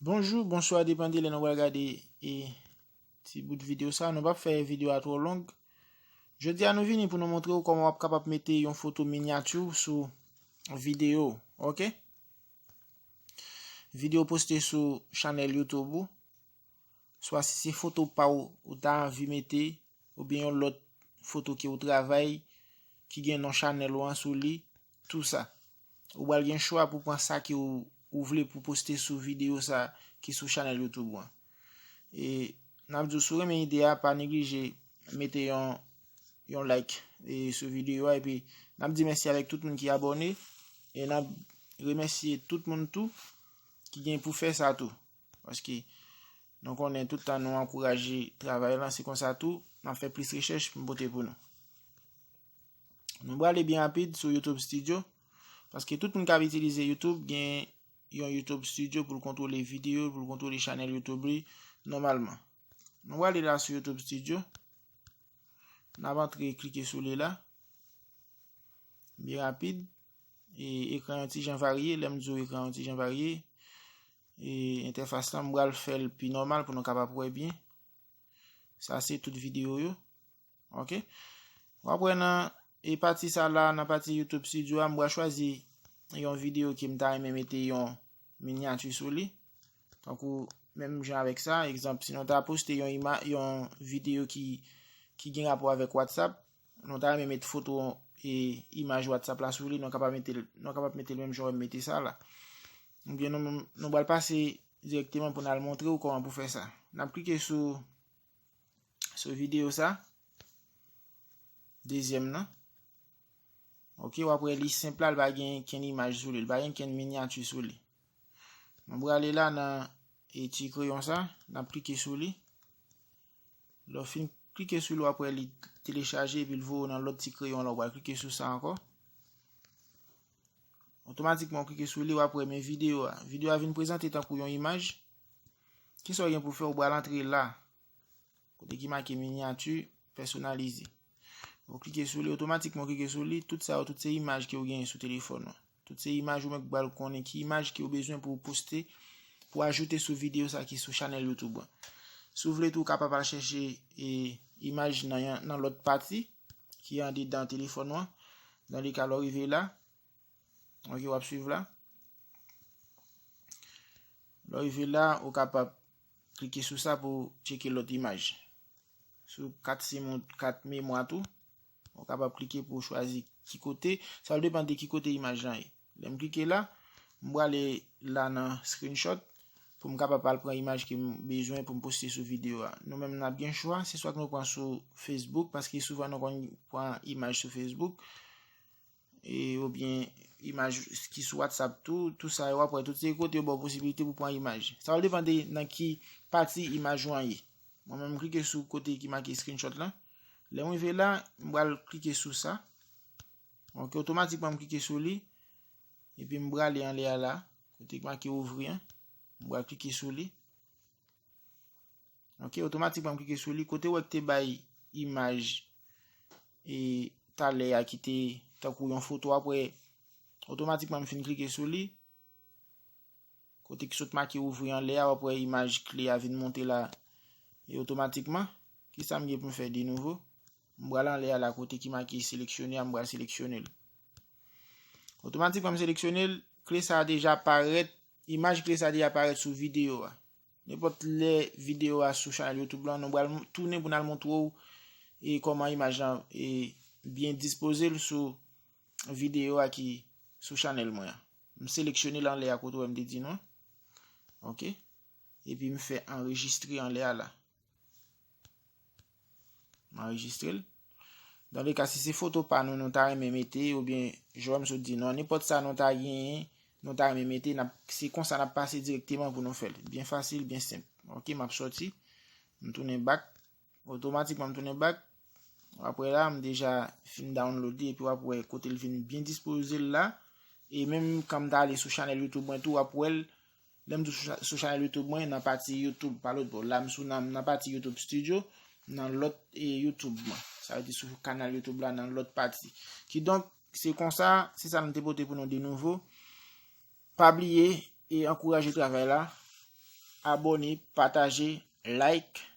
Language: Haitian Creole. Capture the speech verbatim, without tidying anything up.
Bonjou, bonswa, depann de lè nou pral gade e ti bout videyo sa. Nou p ap fè videyo a twò long. Jodi a nou vini pou nou montre w kòman w ap kapab mete yon foto minyati sou videyo, ok? Videyo poste sou chanèl YouTube ou. Swa si se foto pa w ou ta anvi mete, oubyen yon lòt foto ke w travay, ki gen non chanèl ou an sou li, tou sa. Ou pral gen chwa pou pran sa ke w, ou vle pou poste sou videyo sa ki sou chanèl YouTube ou an. E n ap di w, si w renmen ide a, pa neglije mete yon, yon like e sou videyo a, epi n ap di mèsi avèk tout moun ki abòne, e n ap remèsye tout moun tou ki gen pou fè sa tou. Paske nou konnen tout tan nou ankouraje travay lan, se konsa tou, n ap fè plis rechèch pou n pote pou nou. Nou prale byen rapid sou YouTube Studio, paske tout moun k ap itilize YouTube gen yon YouTube Studio pou l kontwole videyo, pou l kontwole chanèl YouTube li nòmalman. Nou prale la sou YouTube Studio. N ap antre klike sou li la. Byen rapid. E ekran yon ti jan varye. Lè m di w ekran yon ti jan varye, e entèfas lan, m pral fè l pi nòmal pou nou kapab wè byen. Sa se tout videyo yo. Ok. W ap wè nan e pati sa la, nan pati YouTube Studio a, m pral chwazi yon videyo ke m ta renmen mete yon minyati sou li. Tankou menm jan avèk sa, egzanp, si nou ta poste yon ima, yon videyo ki, ki gen rapò avèk WhatsApp, nou ta renmen met foto e imaj WhatsApp la sou li, nou kapab mete l, nou kapab mete l menm jan w mete sa la. Oubyen nou, nou pral pase dirèkteman pou n al montre w kòman pou fè sa. N ap klike sou, sou videyo sa. Dezyèm nan. Ok, w ap wè li senp la, li pa gen kenn imaj sou li, li pa gen kenn minyati sou li. Nou prale la nan e ti kreyon sa, n ap klike sou li. Lè w fin klike sou li, w ap wè li telechaje epi l voye w nan lòt ti kreyon la, w pral klike sou sa ankò. Otomatikman, w klike sou li, w ap wè men videyo a. Videyo a vin prezante tankou yon imaj. Kisa w gen pou fè? W pral antre la, kote ki make minyati pèsonalize. Ou klike sou li, otomatikman w klike sou li, tout sa yo, tout se imaj ke w genyen sou telefòn ou. Tout se imaj ou menm ki pral konnen ki imaj ke w bezwen pou w poste, pou w ajoute sou videyo sa ki sou chanèl YouTube an. Si w vle tou, w kapab al chèche e, imaj nan, nan lòt pati ki andedan telefòn ou an. Dans le cas, lè w rive la, ok, w ap swiv la. Lè w rive la, ou kapab klike sou sa pou w tcheke lòt imaj. Sou kat sim ou kat memwa tou, ou kapab klike pou w chwazi ki kote. Sa va depann de ki kote imaj lan ye. Lè m klike la, m prale la nan screenshot pou m kapab al pran imaj ke m bezwen pou m poste sou videyo a. Nou menm n ap gen chwa, se swa nou pran sou Facebook, paske souvan nou konn pran imaj sou Facebook, e, oubyen imaj ki sou WhatsApp tou, tou sa yo w ap wè, tout se kote yo ba w posibilite pou pran imaj. Sa va depann de nan ki pati imaj ou an ye. Mwen menm, m klike sou kote ki make screenshot lan. Lè m rive la, m pral klike sou sa. Ok, otomatikman, m klike sou li. Epi m prale anlè a la, kote ki make ouvri an. M pral klike sou li. Ok, otomatikman, m klike sou li. Kote w wè ki te bay imaj e talè a ki te tankou yon foto, w ap wè otomatikman m fin klike sou li. Kote ki sot make ouvri anlè a, w ap wè imaj kle a vin monte la. E otomatikman, kisa m gen pou m fè de nouvo? M pral anlè a la kote ki make seleksyone a, m pral seleksyone l. Otomatikman, m seleksyone l, kle sa a deja parèt, imaj kle sa a deja parèt sou videyo a. Nenpòt lè videyo a sou chanèl YouTube lan, nou pral tounen pou n al montre w e kòman imaj lan e byen dispoze l sou videyo a ki sou chanèl mwen an. M seleksyone l anlè a kote w wè m te di nou an. Ok. Epi m fè anrejistre anlè a la. M anrejistre l. Dans le cas, si se foto pa nou, nou ta renmen mete, oubyen, jan m sot di nou an, nenpòt sa nou ta genyen, nou ta renmen mete, n ap, se konsa n ap pase dirèkteman pou nou fè l. Byen fasil, byen senp. Ok, m ap sòti. M tounen back. Otomatikman, m tounen back. Apre la, m deja fin download li, epi w ap wè kote l vin byen dispoze l la. E menm kan m ta ale sou chanèl YouTube mwen tou, w ap wè l. Lè m di sou cha-, sou chanèl YouTube mwen, nan pati YouTube, pa lòt bò. La, m sou nan, nan pati YouTube Studio, nan lòt e YouTube mwen. Sa vle di sou kanal YouTube la, nan lòt pati. Kidonk, se konsa, se sa m te pote pou nou de nouvo. Pa bliye e ankouraje travay la. abone, pataje, like.